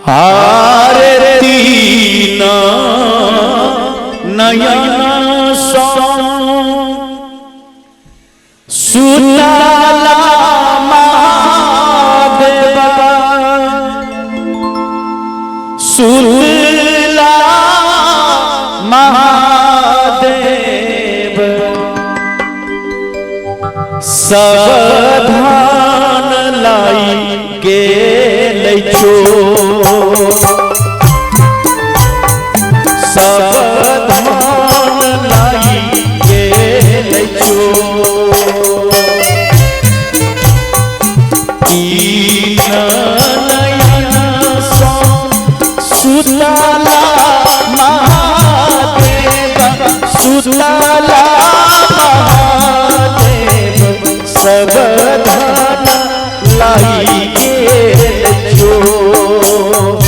हारे तीन नयन सुतला महादेव, सुतला महादेव, सब धान लाई गेल चोर, सब धान लाई गेल चोर। तीन नयन सुतला महादेव, सुतला महादेव, सब धान लाई गेल चोर,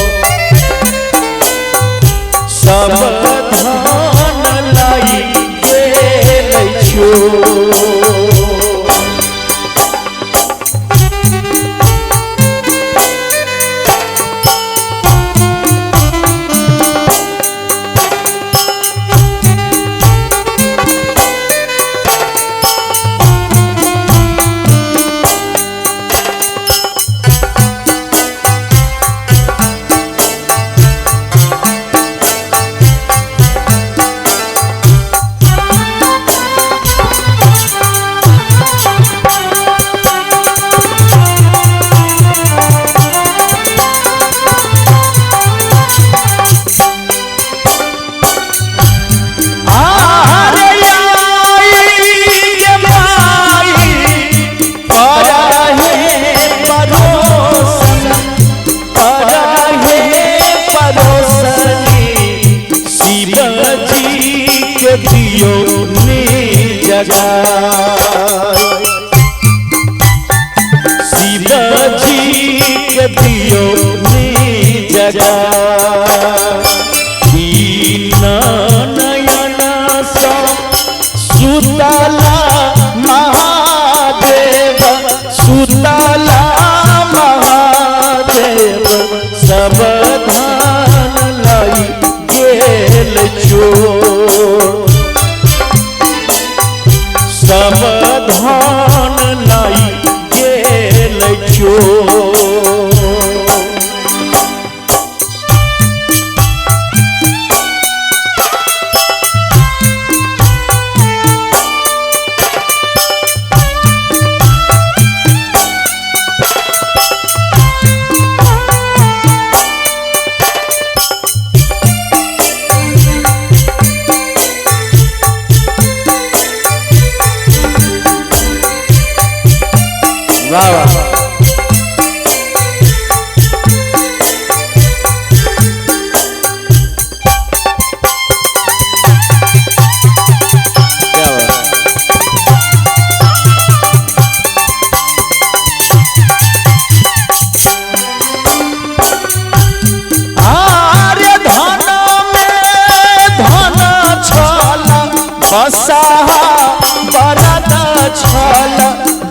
सब धान लाई गेल चोर। दियो ने जगाए, शिवजी के दियो ने जगाए। तीन नयन सुतला महादेव, सुतला महादेव, सब धान लाई गेल चोर, सब धान लाई गेल चोर। वाह वाह। क्या बात। आरे धन में धन छल बसाहा बरद छल,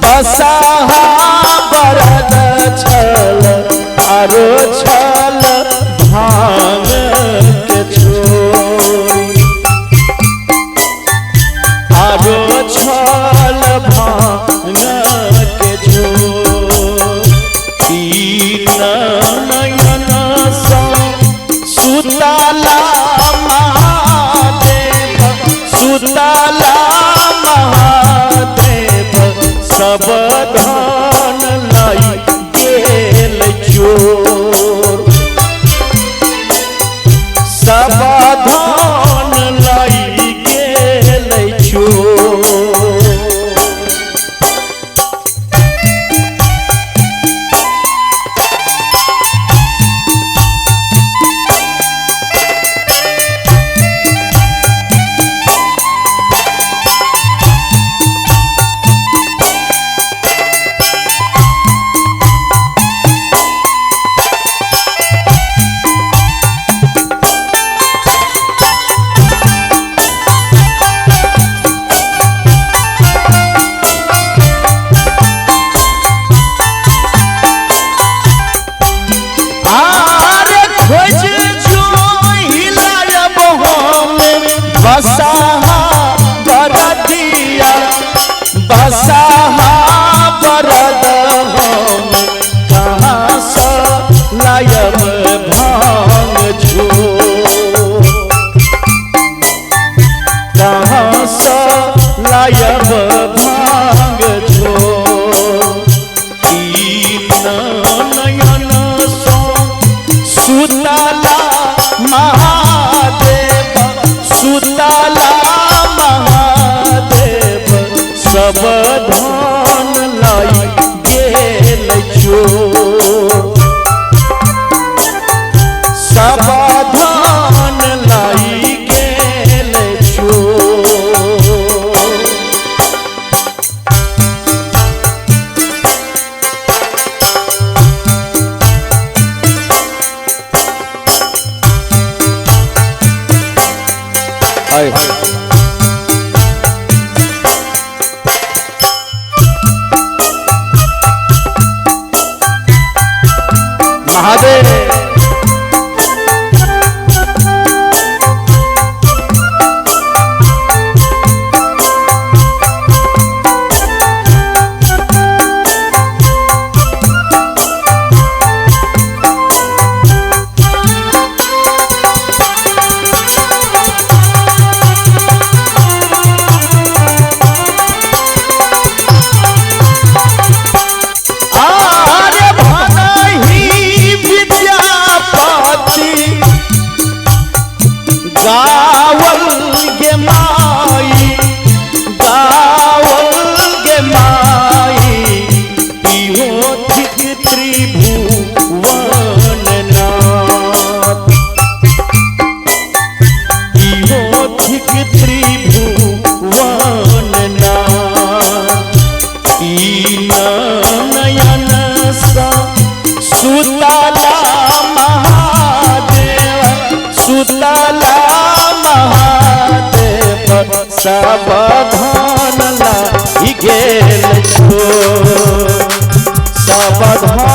बसाहा बरद छल, आरो छल भांग के छोरी, आरो छल भांग के छोरी। तीन नयन सुतला महादेव, सुतला खोज जो हिलायब हम बसाहा बरदिया, बसाहा बरद हम कहाँ से लायब भांग झोर, कहाँ से लायब भांग झोर। तीन नयन सो सुतला महादेव, सुतला महादेव सब धन लाई गेल चोर, सब धन लाई गेल चोर। आए महादेव। आरे भनहि विद्यापति गावल गे माई, गावल गे माई इहो थिक त्रिभुवन नाथ, इहो थिक त्रिभुवन नाथ। तीन नयन सा सुतला महादेव, सुतला महादेव सब धन लाई गेल चोर, सब धन